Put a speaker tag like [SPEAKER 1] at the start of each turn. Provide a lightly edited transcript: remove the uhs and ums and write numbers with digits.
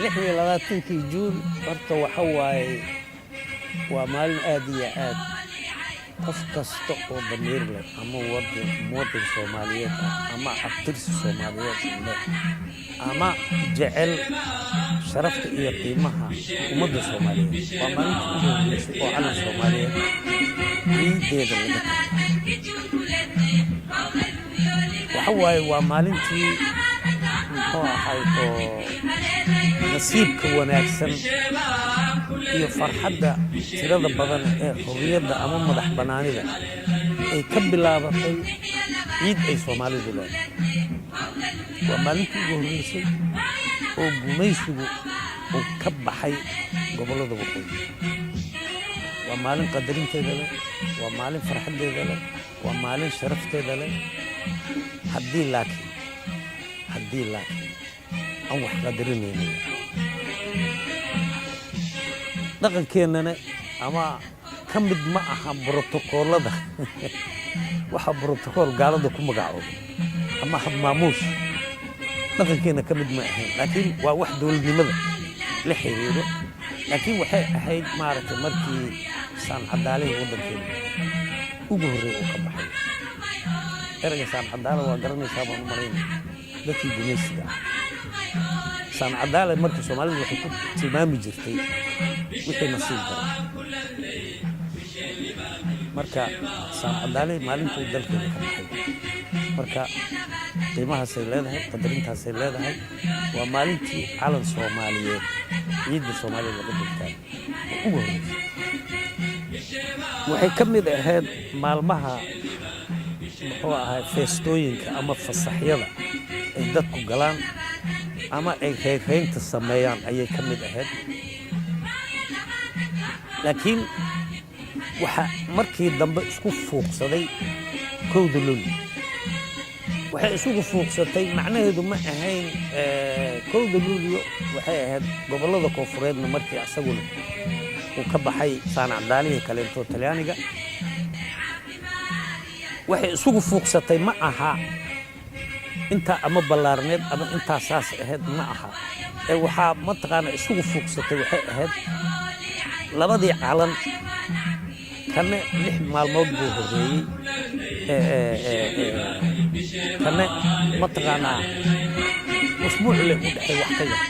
[SPEAKER 1] 26-kii Juun horta waxa waaye waa maalin aad iyo aad qof kasta oo damiir leh ama wadan muwadin Soomaaliyeed ah ama abtirsi Soomaaliyeed leh ama jecel sharafta iyo qiimaha ummadda Soomaaliyeed. Waa maalinta ugu horreysay oo calan Soomaaliyeed ciiddeeda laga tagay. Waxa waaye waa maalintii, muxuu ahay, oo nasiibka wanaagsan iyo farxadda tirada badan ee xorriyadda ama madax bannaanida ay ka bilaabatay ciid ay Soomaalidu leedahay. Waa maalintii ugu horreysay oo gumaysigu uu ka baxay gobollada waqooyi. Waa maalin qadarinteeda leh, waa maalin farxaddeeda leh, waa maalin sharafteeda leh, haddii laakiin aan wax qadarinaynin dhaqankeennana ama ka mid ma aha brotokoolada. Waxa brotokool gaalada ku magacoobo ama habmaamuus dhaqankeenna ka mid ma ahayn, laakiin waa wax dowladnimada la xiriiro. Laakiin waxay ahayd, maaragtay, markii saancadaalihii waddankeena ugu horreey uu ka baxay. Erayga saancadaale waa garanaysaa baan u malaynaya, dadkii gumaysiga ah. Saancadaale marka Soomaalidu waxay ku tilmaami jirtay wixii nasiib daran. Marka saancadaale maalintuu dalkeena ka baxay, marka qiimahaasay leedahay, qadarintaasay leedahay. Waa maalintii calan Soomaaliyeed ciidda Soomaaliya laga dultaagay oo ugu horreysay. Waxay ka mid ahayd maalmaha, muxuu ahay, feestooyinka ama fasaxyada ay dadku galaan ama ay reyrreynta sameeyaan ayay ka mid ahayd. Laakiin waxaa markii dambe isku fuuqsaday 1-da Luulyo. Waxay isugu fuuqsatay macnaheedu ma ahayn 1-da Luulyo, waxay ahayd gobollada koonfureedna markii asaguna uu ka baxay saanacdaalihii kaleento Talyaaniga. Waxay isugu fuuqsatay ma aha intaa ama ballaarneed ama intaa saas ahayd ma aha, ee waxaa mataqaana isugu fuuqsatay waxay ahayd labadii calan. Kanne 6 maalmood buu horreeyey, kanne mataqaanaa usbuuc leh u dhexay wax ka yar.